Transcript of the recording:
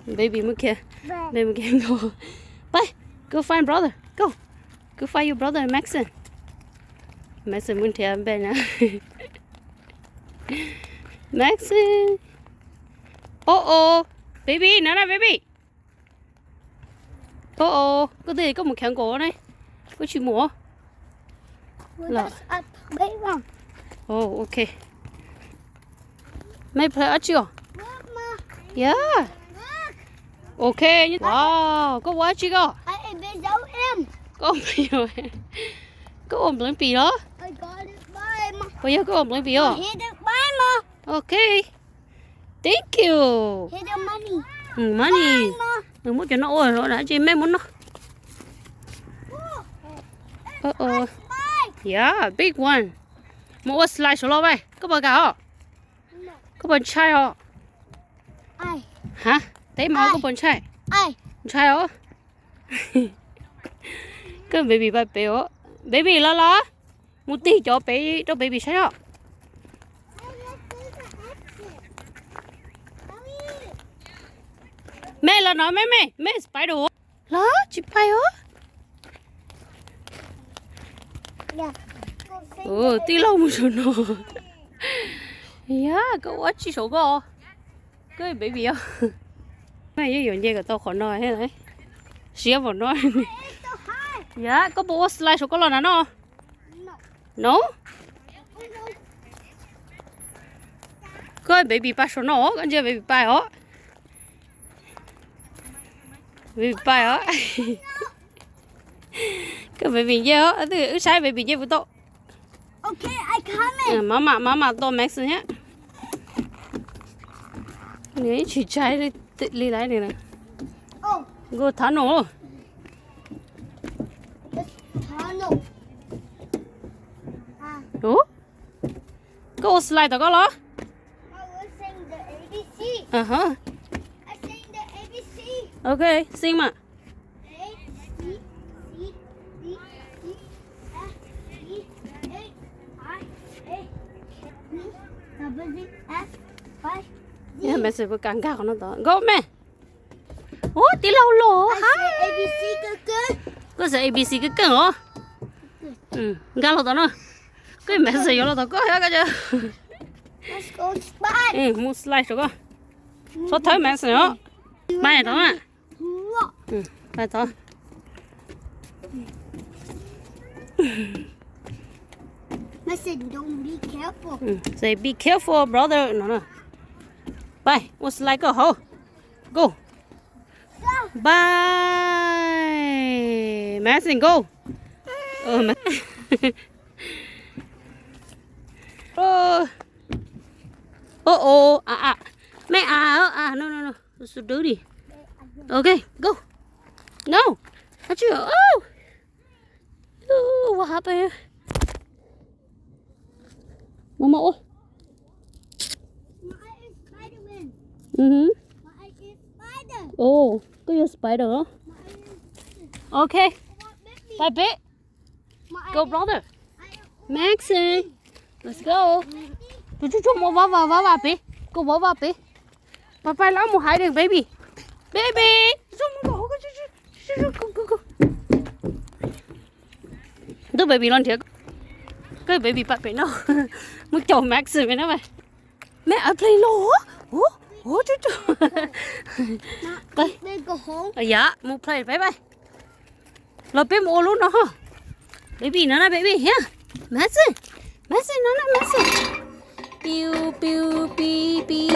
Baby mus kiag, baby mus kiag nkaus. Pais, go find brother, go. Go find your brother, Maxon. Maxon mus nrhiav npe na. Maxon. Oh oh, baby, no no baby. Oh oh, koj twb koj mus khav nkaus ne, koj tsis mus. Los. Oh, ok. Mej play dab tsi os? Yeah. Ok. Wow, koj ua dab tsi koj? Koj, koj ua npleev pim los? Puas yog koj ua npleev pim os? Ok. Thank you. Money. Muab cov no ua dab tsi mej muab noj. Yeah, big one. Mus ua slide saum los pais, koj puas kam os? Koj puas ntshai os? Ha, teb mas koj puas ntshai? Ntshai os. Koj baby pais pem os. Baby los los. Mus tig cov pem rau baby saib os. Mej los no mej, mej, mej spider los tsis pais os. Tij laug mus saum no. Yog koj ua tsi saum koj, koj baby os. Mej yeej yuav nce kom tau qhov no thiab, siab npaum no. Yog koj puas ua slide saum koj los na no? No. Koj baby pais saum no, koj ntsia baby pais os. Baby pais os. Koj baby nce os, wb saib baby nce puas tau. Mama, mama tua Max thiab. Nws ib tsis tshai li lawm nws. Go tunnel. Koj ua slide tom koj los? Ok, xij mas. Max puas kam nkag qhov no tod? Nkauj me. Ub, tij laug los ha. Koj xav A B C keej keej os. Nkag los tom no. Koj Max yuav los tom koj thiab koj. Mus slide saum koj. Txhob thawb Max os. Pais tod na. Pais tod. Say be careful brother no na. Pais ua slide koj hauv. Go. Bye. Max, go. Ov ov, a a, mej a a, no no no, so dirty. Ok, go. No, hab tsi, oh, what happened? Mama ua. Oh, koj yog spider. Ok, bye bye. Go brother. Maxon, let's go. Tus tsuj tsuag mus vov vas, vov vas pem. Koj vov vas pem. Pais pais lawv mus hide baby. Baby. Ntuj baby los nrhiav. Koj baby pais pem no. Mus caum Maxon pem no. Mej a play los. Yam mus play peb pais. Los peb mus ua lub no ho. Baby no na baby hia. Maxon, Maxon no na Maxon. Piu piu pi pi.